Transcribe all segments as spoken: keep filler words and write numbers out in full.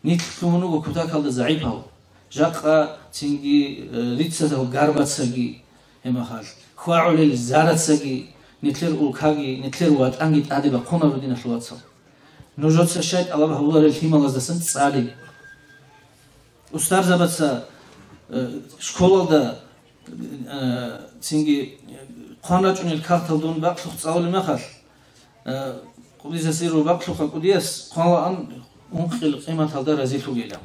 Нилъ лъугьун руго кутакалда загӀипал, жакъа цинги, э, риццазул гарбацаги, гьеб мехалъ, хьвагӀулел зарацаги, нилъер улкаги, нилъер ватӀанги тӀаде бахъунаро, диналъул вацал. Нужеца щай тӀалаб гьабуларел лъималаздасан цӀали. Устарзабаца, э, школалда, э, цинги, э, хъван рачӀунел кагътал дун бакълъухъ цӀалулеб мехалъ, э, кӀудиясеро бакълъухъа кӀудияс хъвалаан ункъил къиматалда разилъугейилан.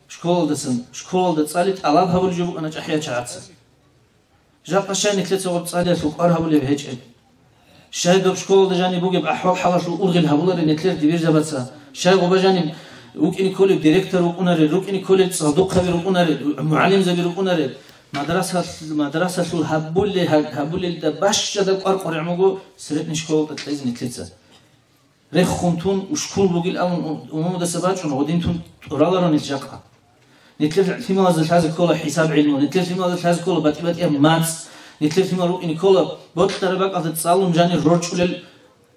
Школалдасан, школалда цӀали тӀалаб гьабулеб жо букӀана чӀахӀиял чагӀаца. Жакъа щай нилъеца гъоб цӀалиялъул кӀвар гьабулеб гьечӀеб? Щай доб школалда жаниб бугеб ахӀвал-хӀалалъул ургъел гьабуларел нилъер дибирзабаца? Щай гъоба жаниб вукӀине кколеб директор вукӀунарел, рукӀине кколел цӀалдохъаби рукӀунарел, мугӀалимзаби рукӀунарел, мадрасал-, мадрасалъул гьабуле-, гьабулелда бащада кӀвар къваригӀун буго средний школалда кьезе нилъеца. Рехун тун ушкул бугил абун у-, умумудаса бачӀун, гъодин тун тӀураларо нилъ жакъа. Нилъер лъималазда лъазе ккола хӀисаб гӀилму, нилъер лъималазда лъазе ккола батӀи-батӀияб мацӀ, нилъер лъимал рукӀине ккола бокьараб бакӀалда цӀалун жанир рорчӀулел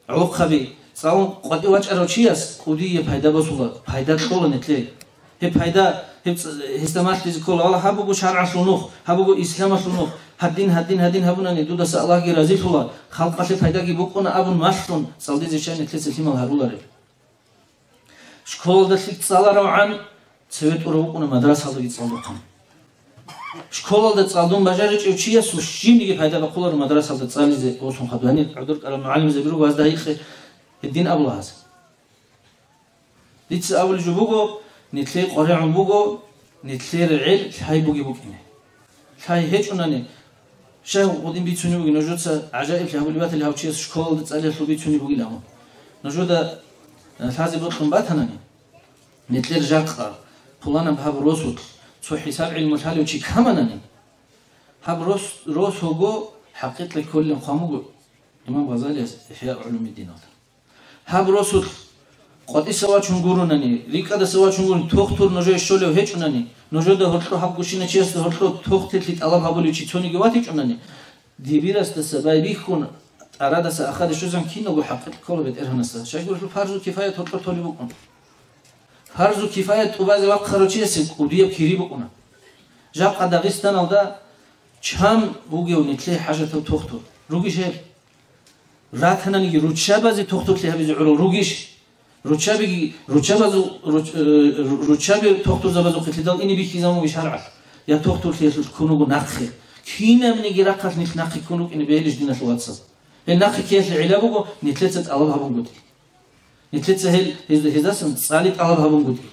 гӀолохъаби, цӀалун къватӀив вачӀарав чияс кӀудияб пайда босула, пайда кьола нилъее. Гьеб пайда, гьеб ц-, гьесда малъизе ккола, валлагь, гьаб буго шаргӀалъул нух, гьаб буго исламалъул нух, гьадин, гьадин, гьадин гьабунани дудаса Аллагьги разилъула, халкъалъе пайдаги букӀуна абун малъун, цӀалдизе щай нилъеца лъимал гьаруларел. Школалда лъикӀ цӀаларавгӀан, цеве тӀурав вукӀуна мадрасалдаги цӀалдухъан. Школалда цӀалдун бажаричӀев чиясул щибниги пайда бахъуларо мадрасалда цӀализе босун хадур. Гьанир гӀодор кӀарал мугӀалимзаби руго гьазда гьикъе гьедин абула гьаз. Дица абулеб жо буго, нилъее къваригӀун буго, нилъер гӀел лъай бугеб букӀине. Лъай гьечӀунани, щай гъодин бицунеб бугеб, нужеца гӀажаиблъи гьабулеб батали гьав чияс школалда цӀалиялъул бицунеб бугилан. Нужеда, э, лъазе бокьун батанани, нилъер жакъа, пуланаб гьаб росулъ цо хӀисаб гӀилму лъалев чи каманани, гьаб рос, рос гього хӀакъикъи кколилан хъван буго имам Гъазалияс ИхӀяъ гӀулумиддиналда. Гьаб росулъ къватӀиса вачун гурунани, рикӀкӀадаса вачун гурун, тохтур нужее щолев гьечӀунани, нужеда гьоркьо гьаб гущина чиясда гьоркьо тохтирлъи тӀалаб гьабулев чи цониги ватичӀунани, дибирасдаса байбихьун, тӀарадаса ахаде щвезан киналго хӀакъикъ ккола БетӀергьанасда. Щайгурелъул фарзу кифаят гьоркьо толеб букӀун. Фарзу кифаят тӀубазе вахъарав чиясе кӀудияб кири букӀуна. Жакъа Дагъистаналда чан вугев нилъее хӀажатав тохтур? Ругищ гьел? Ратананиги руччабазе тохтурлъи гьабизе гӀурал ругищ? Руччабиги, руччабазул, руч-, э, ру-, руччаби тохтурзабазухъе лъидал ине бихьизабун бугищ гьаргӀалъ? Я тохтурлъиялъулъ ккун вуго нахъе. Кинабниги рахъалъ нилъ нахъе ккун рукӀине бегьилищ, диналъул вацал? Гьел нахъе ккеялъе гӀилла буго, нилъеца тӀалаб гьабунгутӀи. Нилъеца гьел, гьез-, гьездасан цӀали тӀалаб гьабунгутӀи.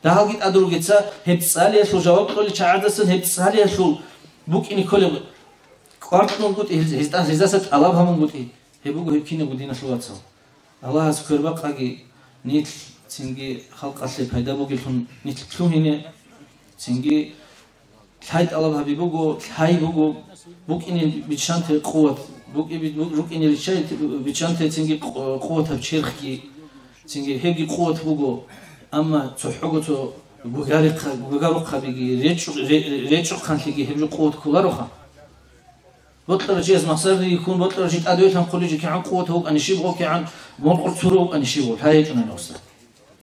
Дагьалги тӀад ругеца гьеб цӀалиялъул жаваб кьолел чагӀаздасан гьеб цӀалиялъул букӀине кколеб кӀвар кьунгутӀи, гьез-, гьезда-, гьездаса тӀалаб гьабунгутӀи. Гьеб буго гьеб кинабго, диналъул вацал. Аллагьас квербакъаги нилъ, цинги халкъалъе пайда бугеллъун нилъ лъугьине, цинги Лъай тӀалаб гьаби буго, лъай буго, букӀине биччанте къуват, букӀи-, бу-, рукӀине риччай-, биччанте цинги къу-, къуватаб черхги, цинги гьебги къуват буго, амма цохӀого цо гугарихъа-, гугарухъабиги, речӀу-, ре-, речӀухъанлъиги гьеб жо къуват кколароха. Бокьарав чияс махсарги йихьун, бокьарав чи тӀадвелъанхъуличи кигӀан къуват вукӀани щиб гъо, кигӀан моркъур цура вукӀани щиб гъо, лъай гьечӀунани гъосда.